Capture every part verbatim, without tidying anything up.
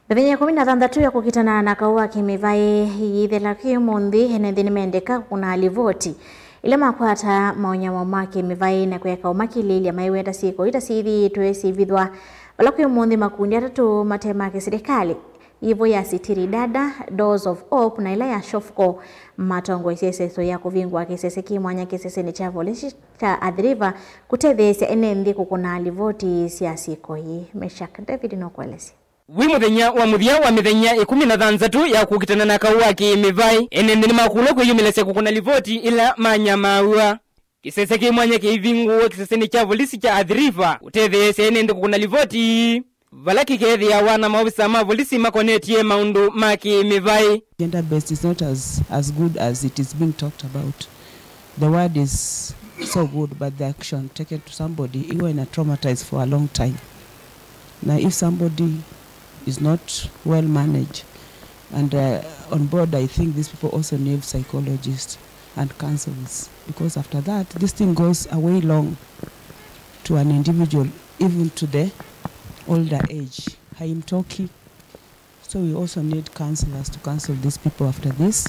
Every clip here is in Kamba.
Mĩthenya ĩkũmi na thanthatũ ya kũkitana na kaũ wa kĩmĩvaĩ yĩthela kĩ ũmũnthĩ, ene nthĩ nĩmendeka kũkũna livoti ila makwata maũnyamũ ma kĩmĩvaĩ na kweka ũmakilĩlya maiweta syĩko ita syĩthĩĩtwe syĩvithwa vala kwĩ ũmũnthĩ makundi atatũ mate ma kĩsilikalĩ, Ivo ya Sitiri Dada, Doors of Hope, na ĩla ya Shofco, matongoesye ĩseso ya kũvingũa kĩsese kĩ mwanya kĩsesenĩ kya volisi kya Athi River kũtetheesya ene nthĩ kũkũna livoti sya syĩko ii. Meshak David nũkũelesya. Wĩ mũthenya wa mũthya wa mĩthenya ĩkũmi na thanthatũ ya kũkitana na kaũ wa kĩmĩvaĩ, ene nthĩ nĩmakũlwa kwĩyũmĩlasya kũkũna livoti ila manyamaaw'a. Kĩsese kĩ mwanya kĩivingũwe kĩsesenĩ kya volisi kya Athi River kũtetheesya ene nthĩ kũkũna livoti vala kĩkethĩawa na maovisa ma volisi makonetye maũndũ ma kĩmĩvaĩ. Gender based is not as, as good as it is being talked about. The word is so good, but the action taken to somebody, you are in a traumatized for a long time. Now, if somebody is not well managed and uh, on board, I think these people also need psychologists and counselors, because after that, this thing goes a way long to an individual, even to the older age. Haimtoki. So we also need counselors to counsel these people after this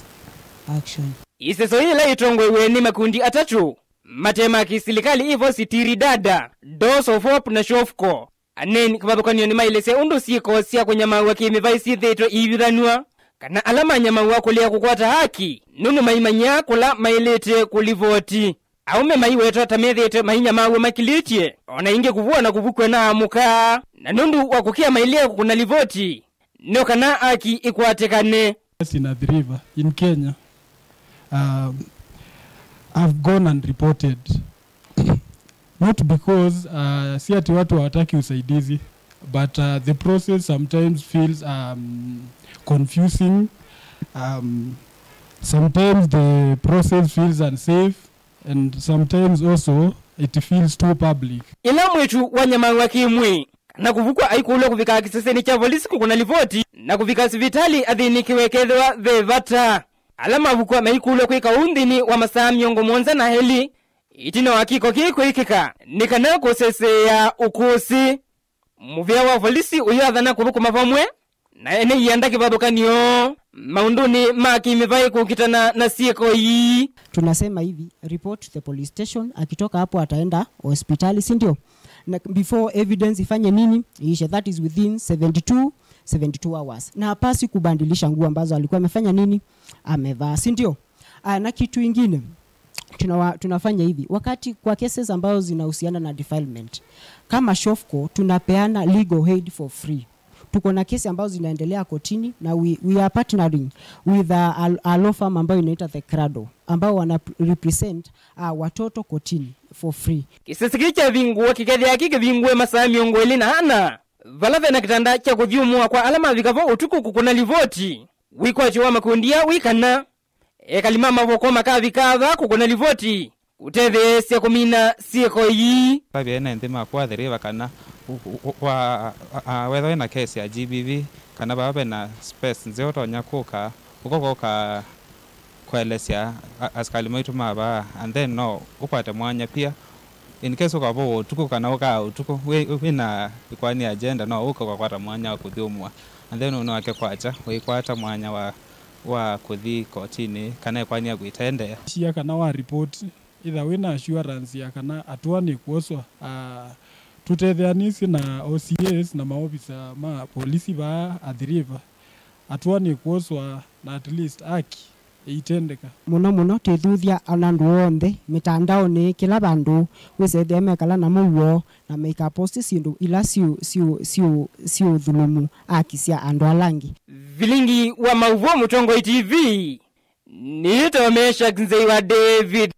action. Ĩseso yĩla yĩtongoew'e nĩ makundi atatũ mate ma kĩsilikalĩ, Ivo Sitiri Dada, Doors of Hope na Shofco. Aneni kĩvathũkany'o nĩmaelesya ũndũ syĩko sya kũnyamaaw'a kĩmĩvaĩ syĩthĩĩtwe iivithanw'a, kana ala manyamaaw'a kũlea kũkwata haki nũndũ maimanya kũla maĩlĩte kũlivoti. Aũme maiwetwa ta methĩĩtwe mainyamaaw'a makilĩtye, o na ĩngĩ kũvũwa na kũvukw'a na amũka, na nũndũ wa kũkĩa mailea kũkũna livoti nĩ kana haki ĩkwatĩkane. Just in Athi River, in Kenya, um, I've gone and reported. Not because uh, si ati watu hawataki usaidizi, but uh, the process sometimes feels um, confusing. Um, sometimes the process feels unsafe, and sometimes also it feels too public. Ĩla mwĩĩtu wanyamaaw'a kĩmwĩĩ na kũvukw'a aikũlw'a kũvika kĩsesenĩ kya volisi kũkũna livoti na kũvika sivitalĩ athĩnĩkĩwe kethĩwa ve vata. Ala mavukw'a maikũlw'a kwĩka ũu nthĩnĩ wa masaa mĩongo mũonza na elĩ ĩtina wa kĩko kĩĩ kwĩkĩka nĩ kana kũseseea ũkũsĩ. Mũvĩa wa volisi ũyũathana kũthũkũma vamwe na ene ianda kĩvathũkany'o maũndũnĩ ma kĩmĩvaĩ kũkitana na syĩko ii. Tunasema hivi, report to the police station, akitoka hapo ataenda hospitali, si ndio? Na before evidence ifanye nini? Iishe, that is within seventy-two, seventy-two hours. Na hapasi kubadilisha nguo ambazo alikuwa amefanya nini? Amevaa, si ndio? Ah, na kitu ingine, tunawa, tunafanya hivi, wakati kwa cases ambazo zinahusiana na defilement, kama Shofco tunapeana legal aid for free. Tuko na kesi ambazo zinaendelea kotini na we, we are partnering with a, a, a law firm ambayo inaitwa The Cradle, ambao wana represent uh, watoto kotini for free. Kĩsese kĩĩ kyavingũwa kĩkethĩa kĩkĩvingũe masaa mĩongo ĩlĩ na ana, vala vena kĩtanda kya kũthyũmũa kwa ala mavika vo ũtukũ kũkũna livoti. Wĩkwatyo wa makundi aa wĩ kana ekali ma mavoko makavika va kũkũna livoti kũtetheesya kũmina syĩko ii. Vavye ene nthĩ maku Athi River kana u- u- u- wa- a- a- wethwa wĩna kesi ya G B V kana vava vena space nzeo ũtonya kũka ũkoka ũka kũelesya a- asikali maitũ ma vaa, and then no ũkwate mwanya pia. In case ũkavũwa ũtukũ kana ũkaa ũtukũ wĩ- wĩna ĩkoani ya gender, no ũke ũkakwata mwanya wa kũthyũmũa, and then ũnowake kwakya wĩkwata mwanya wa wa kũthi kotinĩ kana ĩkoani yaku ĩtaendeea. Sia kana wa report, ĩtha wĩna assurance ya kana hatua nĩkwoswa. Ah, tũtetheanĩsye na O C As na maovisa ma polisi vaa Athi River, hatua nĩkwoswa na at least haki ĩitendeka. Mũno mũno twĩthuthya ona andũ onthe mĩtandaonĩ, kĩla vandũ wĩsethĩa mekala na mũuo na maikaposti syĩndũ ila syũ- syũ- syũ- syũthulumu haki sya andũ ala angĩ. Vilingi wa maũvoo Mũtongoi T V, nĩtwa Meshack Nzei wa David.